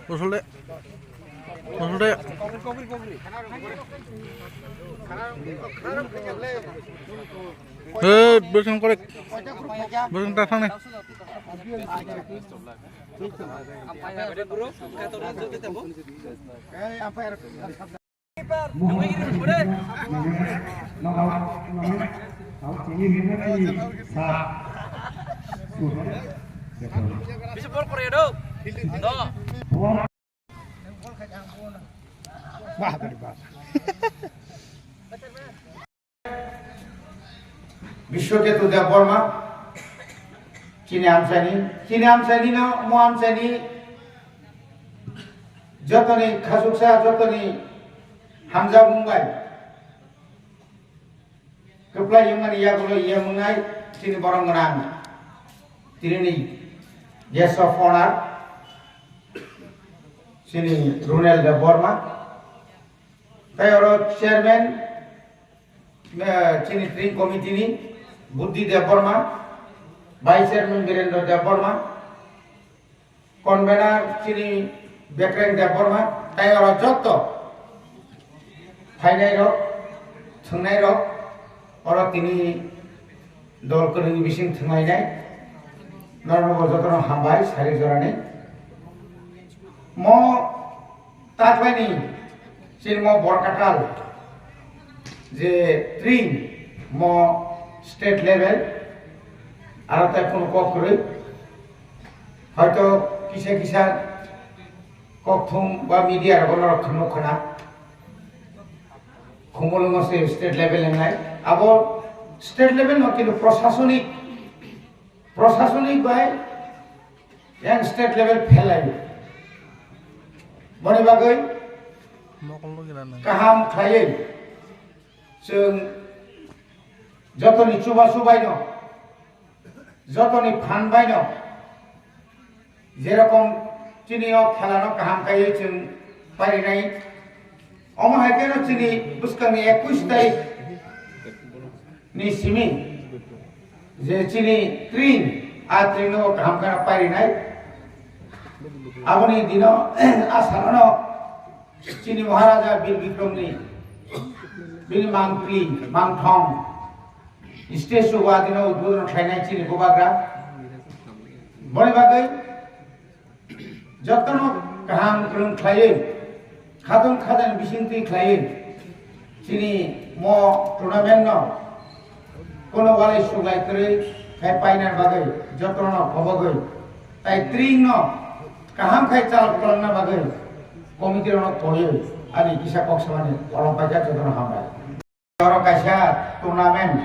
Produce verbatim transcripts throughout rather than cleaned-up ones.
Bosol de. Bosol de. Hei, bosong korek. Bosong ta thang ne. Biswaketu Debbarma, chini amchaini, chini amchaini no, mo amchaini jotoni khasuksa, jotoni hamjakmung bai kwplai wngmani yagulo ye mwngnai chini borok gwnang, tinini guest of honor, chini Runel Debbarma, tei oro chairman, eh, chini tring committee ni Buddhi Debbarma, vice chairman Birendra Debbarma, convener chini Bekreng Debbarma, tei oro jotto phainai rok, thwngnai rok, oro tini dol kwrwini bising thwnglainai, norok bo jotono hambai sari jorani. Mo Taklaini chini mo Borkatal je tring mo state level aro tai kunu kok kwrwi hoito kisa kisa kokthum ba media rogo norok khwno khwna khumulwngo se state level wngnai abo state level no kintu prosasonik prosasonik bai yang state level phelaio. Boni bagwi Mokol no gila nang. Kaham khlaiwi chwng jotoni chuba chubaino, jotoni phan baino, jerokom chini o khelano kaham kaiwi chwng parinai, omo hai kheno chini bwskangni ekush tarikh ni simi je chini tring, a tring no kaham kheno parinai. Aboni dino a salano chini Maharaja Bir Bikramni bini mangpli, mangthong statue o adino udbodon khlainai chini bubagra. Boni bagwi jotono kaham kwrwng khlaiwi, khatong khajani bisingtwi khlaiwi, chini mo tournament no kono walai suglai kwrwi khai paina bagwi jotono phobogwi tai tring no kaham khai chal kwlangna bagwi committee rok koiwi ani kisa kok samani kolom paikha jotono hambai. Oro kaisa tournament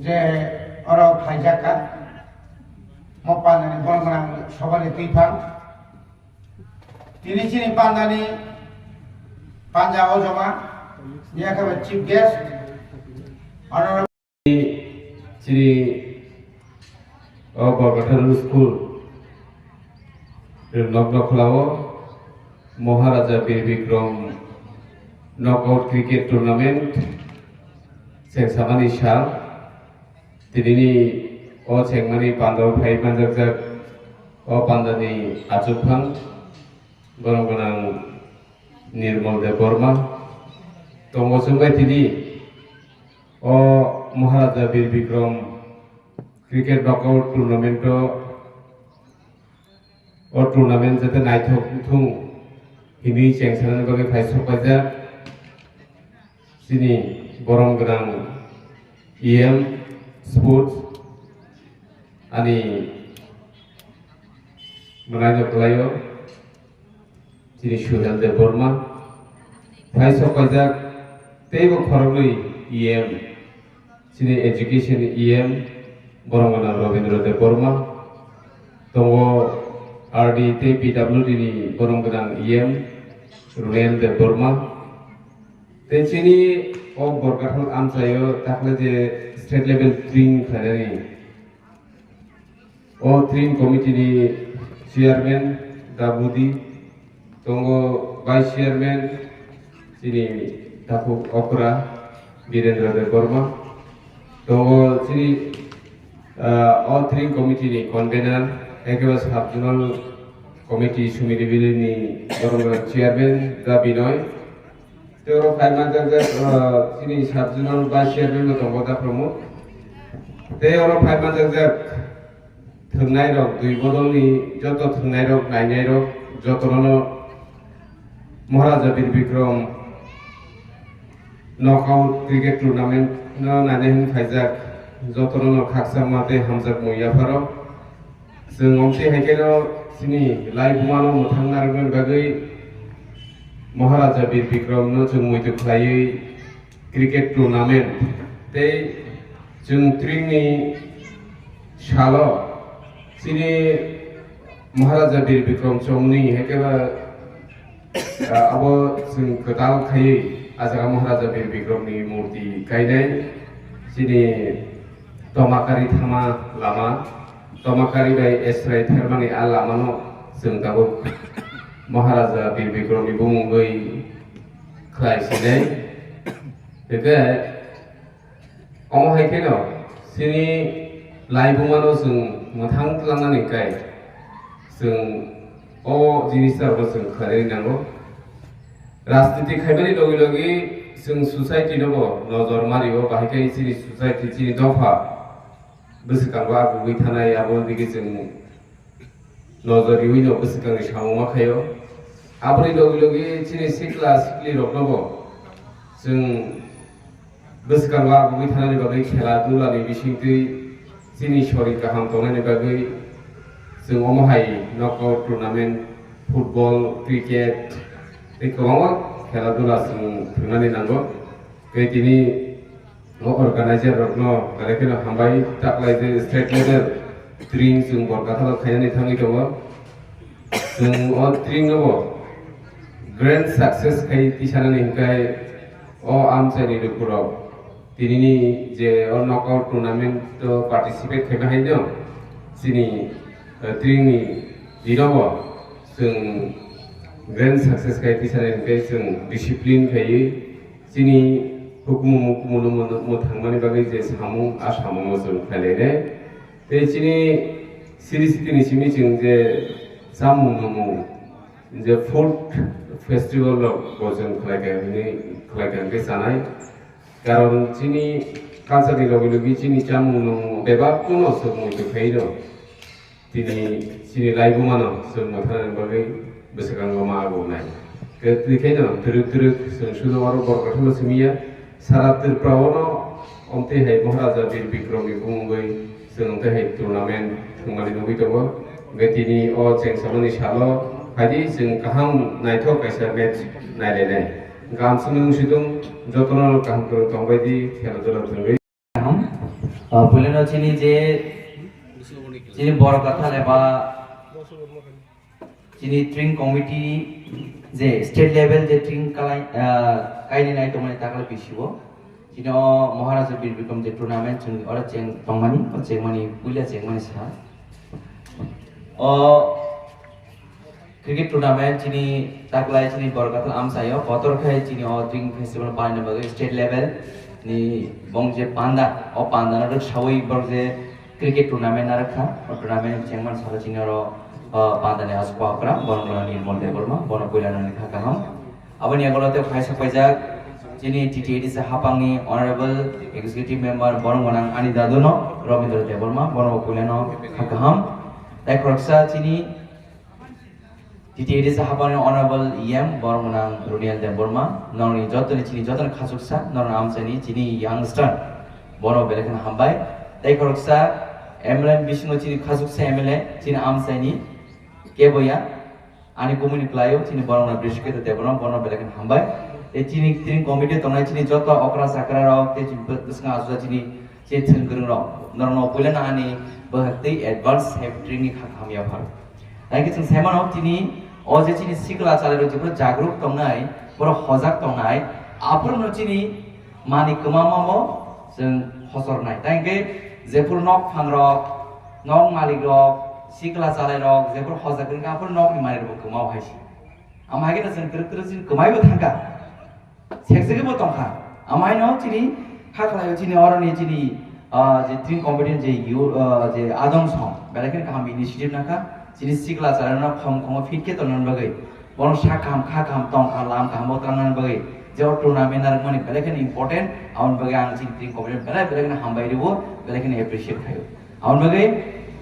je oro khlaijak kha, mo pandani borok gwnang sobani twiphang. Tini chini pandani panja o joma, ya khe chief guest, honorable. Chini o Borkathal school rwnok nokhlao Maharaja Bir Bikram knockout cricket tournament chengsamani sal. Tinini o chengmani pandao phai manjakjak o pandani achukphang borok gwnang Nirmal Debbarma tongo chwngbai tini. O Maharaja Bir Bikram cricket knockout tournament o, o tournament jate naithok wngthung hinwi chengsanani bagwi phai sok paijak chini borom gwnang E M sports ani mwnaino kwlaio. Chini Suhel Debbarma, phai sok paijak teibo khoroknwi E M, chini education E M, borok gwnang Rabindra Debbarma, tongo R D tei P W D ni borok gwnang E M, Runel Debbarma, tei chini o Borkathal amchaio takle je state level tring khlainani, o tring committee ni chairman da Budi, Tongo Vice Chairman chini Takhuk Okra Birendra Debbarma. Tongo chini, ah, o Tring Committee ni Convener, ekeba Sub Zonal Committee Sumini Valley ni borok Chairman Da Binoy. Tei oro phai manjakjak, ah, chini Sub Zonal Vice Chairman bo tongo Da Pramod. Tei oro phai manjakjak thwngnairok, dui bodolni joto thwngnairok, nainairok, jotono Maharaja Bir Bikram knockout cricket tournament no naina hwn phaijak, jotono khakchangma tei hamjakmung yapharo. Chwng omtwi hai kheno chini laibumano mwthang narwknani bagwi Maharaja Bir Bikram no chwng muitu khlaiwi cricket tournament tei chwng Tringni salo chini Maharaja Bir Bikram chongni hekeba, ah, abo chwng kwtal khaiwi ah jaga Maharaja Bir Bikramni murti kainai chini Tomakari thama lama, Tomakari bai Esrai tharmani ah lamano chwng tabuk Maharaja Bir Bikramni bumungwi khlai sinai. Hwnkhe omo hai kheno chini laibumano chwng mwthang tlangnani kai chwng o jinis rokno chwng khlainani nango. Rajniti khaimani logi logi chwng society nobo nojor mario, bahai khe chini society, chini dopha bwswkango agugwi thanai, abo digi chwng nojor riwino bwswkangni samung ma khaio. Aboni logi logi chini sikla sikli roknobo chwng bwswkango agugwi thanani bagwi, khela dulani bisingtwi chini sorir kaham tongnani bagwi chwng omo hai knockout tournament, football, cricket tei kwbangma khela dula chwng thwngnani nango. Tei tini o organizer rokno belai kheno hambai, taklai je state level Tring chwng Borkathalo khainani thangwi tongo. Chwng o Tring no bo grand success khai tisanani hwnkhe o amchaini lukurok tinini je o knockout tournament o participate khaima hai no chini, eh, Tringni dinobo chwng grand success khai tisanani hwnkhe chwng discipline khaiwi chini hukumu mukumu no mwthangmani bagwi je samung, a samungo chwng khlai lainai. Tei chini siri sitini simi chwng je chamung nungmung, je food festival rok bo chwng khlai kha hwnwi, khlai kha hwnkhe chanai. Karon chini culture ni logi logi chini chamung nungmung bebak no chwng muitu khaino. Tini chini laibumano chwng mwthanani bagwi bwswkango ma ago nai. Tei twi khaino twrwk twrwk chwng sudo oro Borkathalo simi ya, sara Tripura ono omtwi hai Maharaja Bir Bikramni bumungwi chwng omtwi hai tournament thwngmani nugwi tongo. Hwnkhe tini o chengsamani salo phaidi chwng kaham naithok kaisa match nailainai. Hwnkhe ang chini wngsuitung jotono kaham kwrwng tongbaidi khela dula thwngwi. Kaham. Ah, puilano chini je, chini Borkatha eba chini Tring Committee je state level je Tring kalai, ah, kainwi nai tongmani takla bisigo. Chini o Maharaja Bir Bikram je tournament chwng oro cheng tongmani, o chengmani, puila chengmani sa. O Cricket tournament chini taklai chini Borkathal amchaio kotor khai chini o Tring Festival paina bagwi state level ni bong je panda, o panda no rwksawi borok je cricket tournament narwkha, o tournament chengman salo chini oro, o panda ni aswk okra, bono bono Nirmal Debbarma, bono puila no ni kha kaham. Aboni yagulo tei phaisa paijak chini T T A D C hapangni Honorable Executive Member borok gwnang ani dadu no Rabindra Debbarma, bono puilano kha kaham. Tei khoroksa chini T T A D C hapangni Honorable E M borok gwnang Runiel Debbarma, norokni jotoni chini jotoni khachuksa, norokni amchaini chini youngster, bono belai kheno hambai. Tei khoroksa M L A bisingo chini khachuksa M L A chini amchaini keboya. Ani kumuni kwlaio chini borokno Brishiketa Debbarma bono belai kheno hambai. Tei chini, chini committee tongnai chini joto okra chakra rok tei chini bwskango asuda chini, chini thwngkwrwng rok. Norokno puilano ani bwkhak tei advance happy Tringni kha kaham yaphar. Thank you, chwng saimano chini o je chini sikla chalairok jephuru jagruk tongnai, borok hojak tongnai, aphuru chini mani kwmamabo chwng hochornai. Tei hwnkhe jephuru nok phangrok, nok malikrok, sikla chalairok jephuru hojak wngkha, aphuru nokni manwirokbo kwmao hai se. Ama hai khe chwng twrwk twrwk chini kwmaibo thangkha. Seksegwi bo tongkha. Ama haino chini kha khlaio chini oroni chini, ah, je tring competition je yu-, ah, je adong song, belai kheno kaham initiative nangkha. Chini sikla chwrairokno khom khomo fit khe tongna bagwi. Bono sak kaham, kha kaham, tong kaham, lam kaham bo tangna bagwi. Je o tournament narwkmani belai kheno important, aboni bagwi ang chini tring competition belai belai kheno hambai rwo, belai kheno appreciate khaio. Aboni bagwi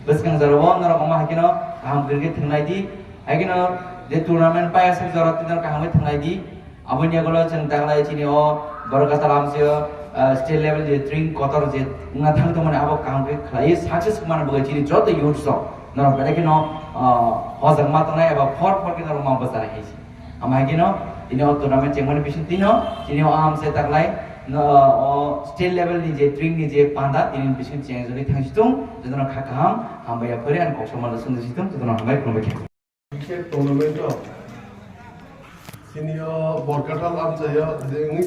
bwskang jorao norok omo hai kheno kaham kwrwi khe thwnglai di. Hai kheno je tournament paiya sak jora twi norok kaham khe thwnglai di. Aboni yagulo chwng taklai chini o Borokachal amchio, ah, state level je tring kotor je wngna thang tongmani abo kaham khe khlai success mani bagwi chini joto youths rok norok belai kheno, ah, hojak ma tongnai eba phor phor khe norok ma bwcharwi hai se. Ama hai kheno tini o tournament chengmani bising tino tini o amse taklai no o state level ni je tring ni je panda tini bising chengjagwi thangsitung jotono kha kaham hambai ya phari ang kok somalo songwi situng jotono hambai khulumbai khe. Cricket tournament o chini o Borkathal amchaio je wngwi